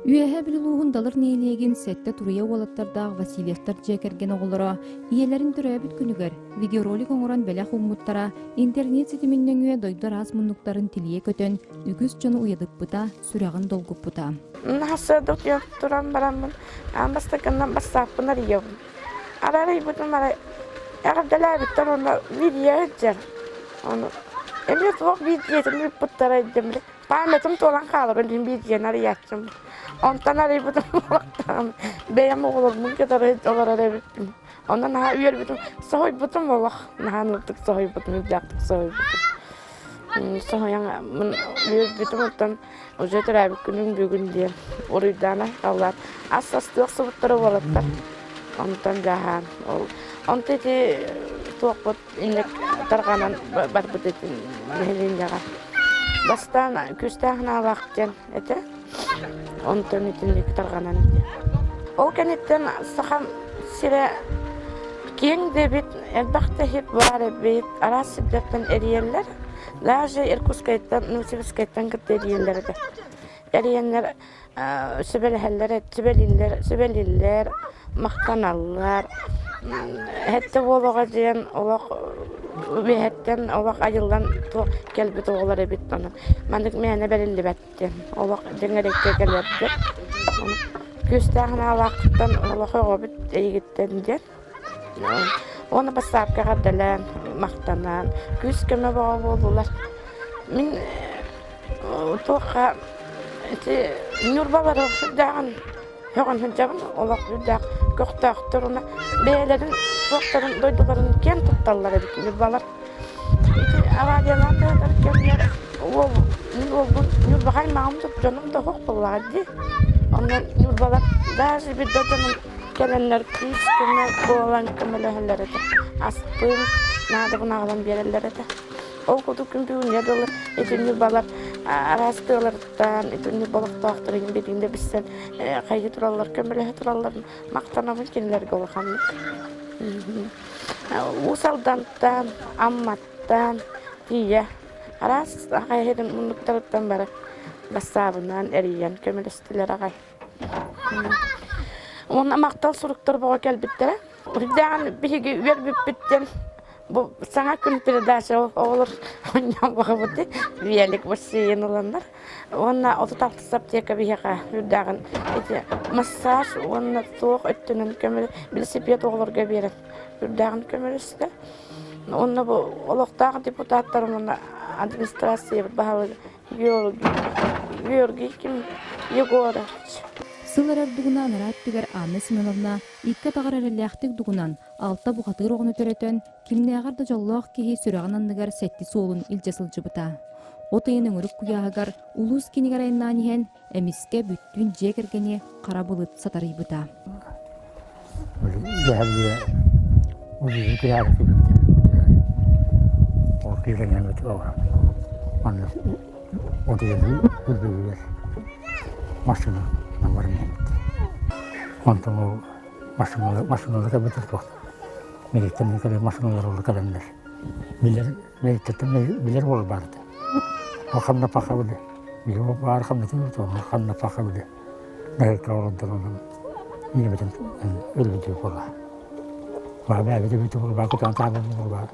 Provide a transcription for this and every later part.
Үөһээ Бүлүү улууһун Далыр нэһилиэгин сэттэ туруйа уолаттардаах Васильевтар дьиэ кэргэн оҕолоро ийэлэрин төрөөбүт күнүгэр видеоролик оҥорон бэлэх ууммуттара интернет ситимин нөҥүө дойду араас муннуктарын тилийэ көтөн үгүс дьону уйадыппыта, сүрэҕин долгуппута. Наһаа утуйан туран бараммын аан бастакынан бассааппын арыйабын. Арыйбытым арай эҕэрдэлээбиттэр уонна видео сылдьар. Ону эмиэ туох видеотын ыыппыттара өйдөммүт. Памятым туолан хаалар билин видеоны арыйааччым. Онтон арыйбытым бэйэм оҕолорбун кытары олорор эбиппин. Онно наһаа үөрбүтүм, соһуйбутум олох. Наһаа ынырдык соһуйбутум, үрдээхтик соһуйбутум. Соһуйан үөрбүтүм оттон уже төрөөбүт күнүм бүгүн диэн уруйдаана халлаан ас астыы охсубуттара уолаттар. Онтон дьаһаан ол онто ити туохпут инник тарҕанан барбыт этин нэһилиэнньэҕэ. Бастаан күүстээх наалаах диэн этэ. Онтон итинник тарҕанан ити. Ол кэнниттэн сахам сирэ киэҥ да эбит, элбэх да иһит баар эбит, араас сирдэртэн эрийэллэр. Даже Иркутскайтан, Новосибирскайтан кытта эрийэллэр этэ. Эрийэннэр сүбэлэһэллэр, сүбэлииллэр, сүбэлииллэр, махтаналлар. Эһэттэ буолуоҕа диэн олох үөһэттэн олох айыллан кэлбит оҕолор эбит онон маннык мээнэ бэриллибэт диэн олох дьиҥэрэккэ кэлэрдэр. Күүстээх санаалаахтан олох оҕобут эйигиттэн диэн. Уонна бассаапкаҕа эрдэлээн, махтанан, күүс-көмө бөҕө буоллулар. Мин туохха ити Ньурбалары сүрдээҕин һөҕөн сылдьабын, олох сүрдээх көхтөөхтөр уонна бэйэлэрин туохтарын дойдуларын киэн тутталлар эбит Ньурбалар. Ити авариялаан тыатар кэмҥэ уол мин уолбун Ньурбаҕа аймаҕым да дьонум да суох буоллаҕа дии. Онно Ньурбалар даже биирдэ дьонум кэлэннэр күүс-көмө буолан көмөлөһөллөр этэ. Аспын наадабын аҕалан биэрэллэр этэ. Ол курдук күн бүгүҥҥэ дылы ити Ньурбалар араас тыаларыттан ити Ньурба олохтоохторун билигин да билсэн хайыы тураллар, көмөлөһө тураллар. Махтанабын кинилэргэ улаханнык. Уус Алдантан, Амматтан тиийэ араас аҕай муннуктарыттан бары бассаабынан эрийэн көмөлөстүлэр аҕай. Уонна махтал суруктар бөҕө кэлбиттэрэ. Үрдээҕин биһиги үөрбүппүттэн бу саҥа күн передача оҕолор оонньоон баҕабыт Велик бассейн ыланнар уонна 36 аптека биһиэхэ үрдээҕин ити массаж уонна туох өттүнэн көмө велосипед оҕолорго биэрэн үрдээҕин көмөлөстө. Уонна бу олохтоох депутаттар уонна администрация баһылыга Георгий, Георгий ким Егорович. Сыл эрэр дугуна анараа өттүгэр Анна Семеновна икки атаҕар эрэллээхтик дугунан, алта бухатыыр оҕону төрөтөн, кимнээҕэр да дьоллоох киһи сүрэҕин анныгар сэттис уолун илдьэ сылдьыбыта. От ыйын өҥүрүк куйааһыгар улуус киинигэр айаннаан иһэн, эмискэ бүттүүн дьиэ кэргэни хара былыт сатарыйбыта. Билэр уол баар этэ. Ханна пахабыды. Баар ханна ханна пахабыды. Наһыкка олордорунан ийэбитин өлбүтү буола. Баа бэйэбит өлбүтү буола, баа кутаан таабын буола,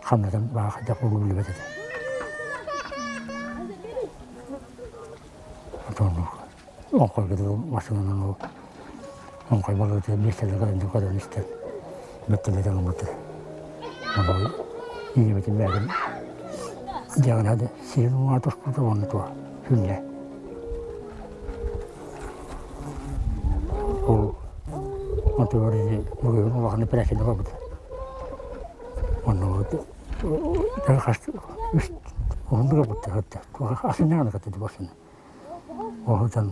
ханнатын баа хайдах буолуу билбэт этэ. Отоннук оҥхойго массыынанан ол оҥхой балыытыгар биэстэлэ көрөн көрөн истэн бэттэлэтэн ылбыта. Ийэбитин бэйэтин дьаҕына сирин уҥа туспута уонна туох күннэ Ол онтугар бүгүн улахан эпэрээссийэни барбыта. Онно хас үс уһун барбыта. Асыннаҕына кытта барсына. Оһутан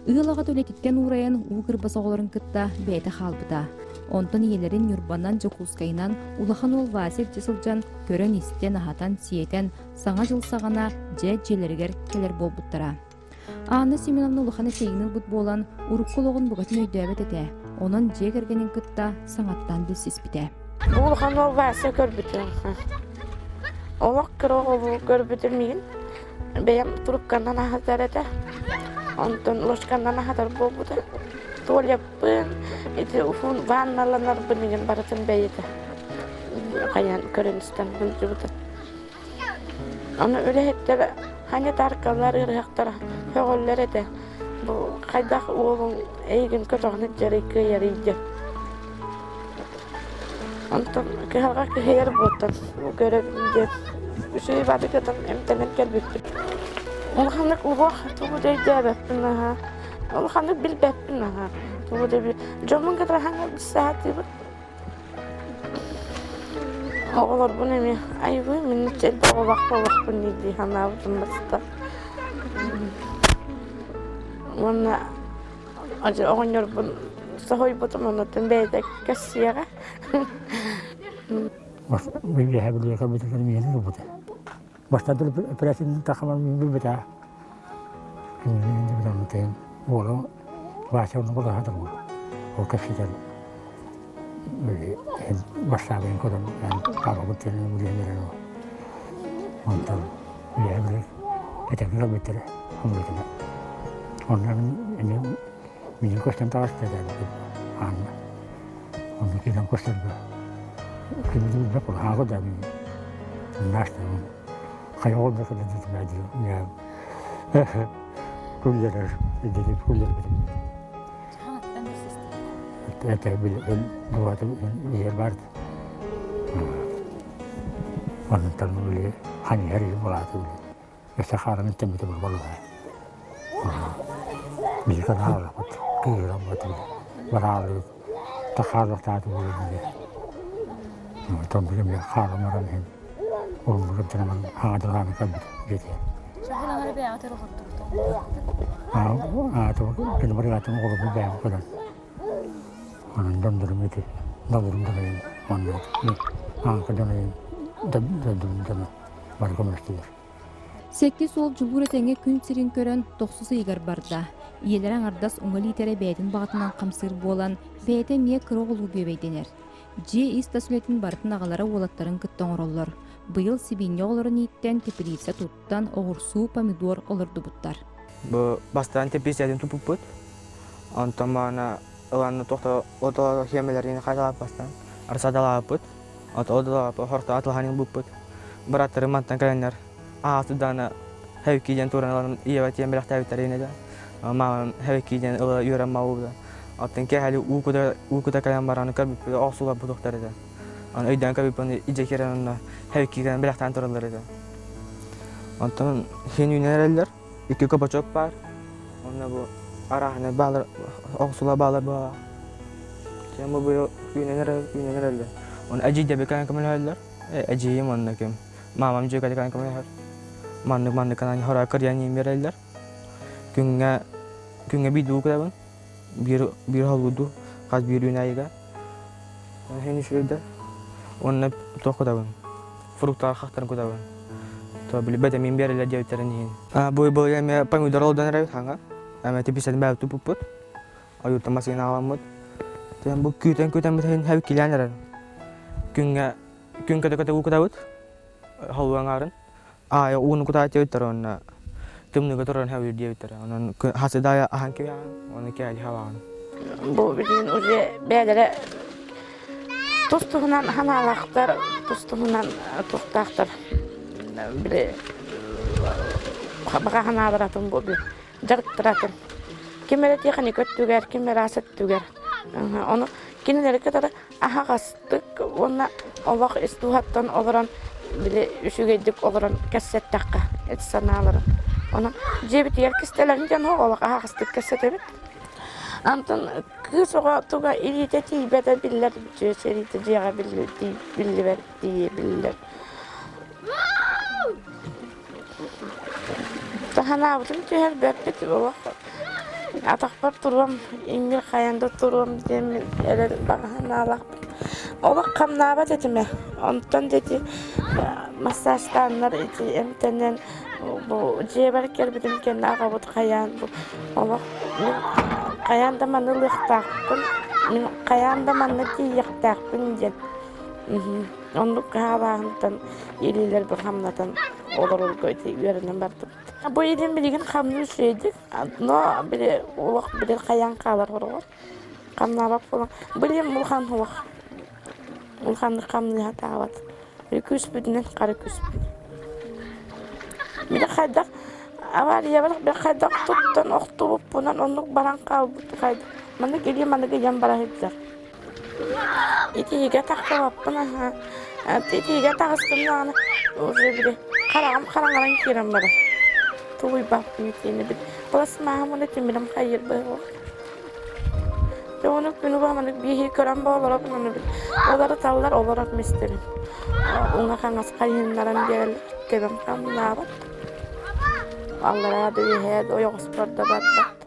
Ыал аҕата үлэтиттэн уурайан уу кырбас оҕолорун кытта бэйэтэ хаалбыта. Онтон ийэлэрин Ньурбанан, Дьокуускайынан улахан уол Вася илдьэ сылдьан көрөн-истэн, аһатан-сиэтэн, Саҥа дьыл саҕана дьэ дьиэлэригэр кэлэр буолбуттара. Анна Семеновна улахан эчэйиини ылбыт буолан, урукку олоҕун букатын өйдөөбөт этэ, онон дьиэ кэргэнин кытта саҥаттан билсиспитэ. Улахан уол Вася көрбүтүм. Олох кыра оҕолуу көрбүтүм миигин. Бэйэм трубканан аһатар этэ. Онтон ложканан аһатар буолбута. Туалеппын, ити уһун ванналанарбын игин барытын бэйэтэ хайаан көрөн истэн сылдьыбыта. Аны үлэһиттэр санитаркалар, ыарыһахтар сөҕөллөр этэ. Бу хайдах уолуҥ эйигин көтөҕөн илдьэрий кыайарый диэн. Онтон кыһалҕа кыһыйар буолтан көрөбүн диэн үчүгэй баатыкатан эмтэнэн кэлбиппит. Улаханнык уһуох тугу да өйдөөбөппүн наһаа. Улаханнык билбэппин наһаа. Тугу да дьоммун кытары хаҥа саатыыбын. Оҕолорбун эмиэ айбыы мин элбэх оҕолоох буолуохпун дии санаабытым баста. Уонна оҕонньорбун соһуйбутум оннуттан бэйэтэ кэссиэҕэ. Билиэхэ билиэхэ бүтүн миэнэ ылбыта. Бастаан операцияны тахаман билбэтэ. Кинини уолу Вася онно балаһатым. Ол кэпсэтэн бастаабын көрөн хаалбыт диэн билиэн Онтон үөһэ били этэҥҥэ кэлбиттэрэ хомуйдуна. Онно эмиэ миигин көстөн таҕыста этэ Анна. Онно киирэн көстөргө кими да билбэт буолла да наастабын хайа оҕолор кэлэн күллэрэр идэтин күллэрбитим. Это били иһэр баарда. Онтон били ханьыһар булааты били. Өссө хаарын иттэммитэ буолла. Биһиги хааллахпыт, кыыһыраммыт били. Бараалы тахааллахтааты буолан били. Онтон били эмиэ хаалан баран иһин уолбут дьонуман хаҥадылаан кэлбит диэтэ. Ааты барыгаатын оҕолорбун бэйэм көрөн. Онон дьоннорум ити далырым дьонойун манна ааҥка дьонойун дойдум дьоно бары көмөлөстүлэр. Сэттис уол Дьулуур этэҥҥэ күн сирин көрөн, тохсус ыйыгар барда. Ийэлэрэ аҥардас уҥа илиитэрэ бэйэтин баҕатынан хамсыыр буолан, бэйэтэ эмиэ кыра оҕолуу бүөбэйдэнэр. Дьиэ ис-тас үлэтин барытын аҕалара уолаттарын кытта оҥороллор. Быйыл сибиинньэ оҕолорун ииттэн, теплица туттан, оҕурсуу, помидор олордубуттар. Бу бастаан теплицэтин туппуппут. Онтон маана ыланна туохта ото хиэмэлэрин хайдалааппастан арсадалааппыт. Ото одолааппыт хорто атылаһан ылбыппыт. Быраттарым мантан кэлэннэр аатыдаана хэвки диэн туран ылан ийэбэ тиэн бэлэхтээбиттэр инэ да. Маамам хэвки диэн ыла үөрэн маабыта. Оттон кээһэли уу кута уу кута кэлэн баран көрбүппүт оохсулар бутуктар этэ. Аны өйдөөн көрбүппүн идьэ киирэн онно хэвки кэлэн бэлэхтээн тураллар этэ. Онтон хин үүнэн эрэллэр. Икки кабачок баар. Онно бу арааһынай баалар, оҕусула баалар баа. Дьэ бу быйыл үүнэн эрэ үүнэн эрэллэр. Оны эдьиийдэби кэлэн көмөлөһөллөр. Эдьиийим онно ким мамам дьүөгэлэ кэлэн көмөлөһөр. Маннык маннык канан хора кырыйан иин биэрэллэр. Күҥҥэ күҥҥэ биир дуу кылабын. Биир биир холуду хас биир үүнээйигэ. Иһин үчүгэйдэр. Уонна туох кутабын? Фрукталар хахтарын кутабын. То билбэт эмиин биэрэллэр диэбиттэрин иһин. Бу былыр эмиэ помидор олордон эрэбит хаҥа. Эмэ типисэтин бэйэбит туппуппут. Ойууртан массыына аҕаламмыт. Тэн бу күүтэн-күүтэн бүтэн хэбит килээн эрэр. Күҥҥэ күн көтө-көтө уу кутабыт. Холуо аҥаарын. Аайы ууну кутаат диэбиттэр уонна тымныыга туран хэбир диэбиттэр. Онон хасыдаайа аһан кэбиһэҕин, уонна кээдьи хабаҕын. Бу билигин уже бэйэлэрэ тус-туһунан санаалаахтар, тус-туһунан туохтаахтар. Били баҕа санааларатын бу дьарыктаратын. Ким эрэ тиэхиньикэ өттүгэр, ким эрэ ас өттүгэр. Ону кинилэри кытары аһаҕастык уонна олох ис дууһаттан олорон били үчүгэйдик олорон кэпсэттэххэ ити санааларын. Онон дьиэбитигэр кистэлэҥ дьон олох аһаҕастык кэпсэтэбит. Антон кыыс оҕо туга илиитэ тиийбэтэ биллэр, дьиэ илиитэ дьиэҕэ биллибэт тиийэ биллэр. Санаабытын түһэрбэппит олох атахпар туруом, иҥмир хайан да туруом диэммин эрэл баҕа санаалаахпын. Олох хамнаабат этим ээ. Онтон да ити массажтааннар ити эмтэнэн бу дьиэбэр кэлбитим кэннэ аҕабыт хайаан бу олох мин хайаан да манна ылыахтаахпын, мин хайаан да манна тиийиэхтээхпин диэн Оннук хаалааһынтан илиилэрбин хамнатан. Олорорго ити үөрэнэн бардыбыт. Бу илин билигин хамныы үчүгэйдик, но били олох били хайаан хаалар хороҕор. Хамнаабат буолан, билим улахан олох. Улаханнык хамныы сатаабат. Күүспүтүнэн хара күүспүт. Били хайдах авария били хайдах туттан охтубуппунан оннук баран хаалбыт хайдах маннык илии маннык ыйан бара сылдьар. Итиигэ тахсыбаппын аһаа. Итиигэ таҕыстым даҕаны уже били хараҕым хараҥаран киирэн барар. Тулуйбаппын итиини били пластмаһым уонна тимирим хайыыр быһыылаах. Дьэ ону күнү быһа маннык бииһи көрөн ба олоробун ону били олоруталлар олорор миэстэбин. Уҥа-хаҥас хайыһыннаран биэрэллэр төбөм хамнаабат. Аллараа да үөһээ да ойоҕоспор да барбат.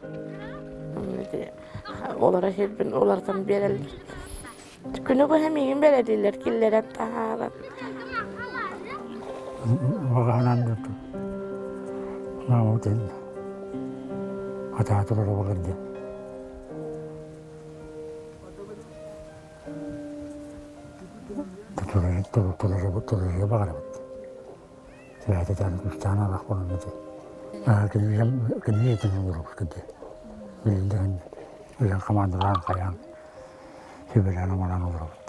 Олоро сирбин уларытан биэрэллэр. Күнү быһа миигин бэрэлииллэр, киллэрэн таһааран. Баҕаһынан Наутин атаатылар олорор диэн. Турары баҕарабыт. Бэйэтэ күүстээх аалах буолан ити. Кинини этин олоробут кырдьык. Билигин да үлэн хамаандалаан хайаан сүбэлээн амалаан олоробут.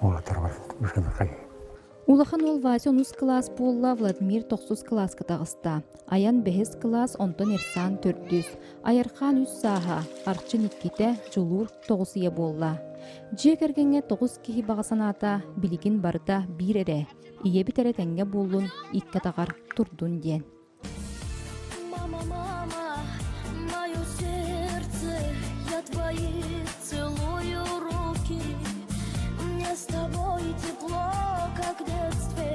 Уолаттар барыта хайыы. Улахан уол Вася онус кылаас буолла, Владимир тохсус кылааска таҕыста. Айан бэһис кылаас, онтон Эрсан төрдүс. Айархаан үс сааһа, Арчын иккитэ, Дьулуур тоҕус ыйа буолла. Дьиэ кэргэҥҥэ тоҕус киһи баҕа санаата билигин барыта биир эрэ. Ийэбит эрэ тэҥҥэ буоллун, икки атаҕар турдун диэн. Мама, мама, мое сердце, я твои целую руки. Мне с тобой тепло, как в детстве.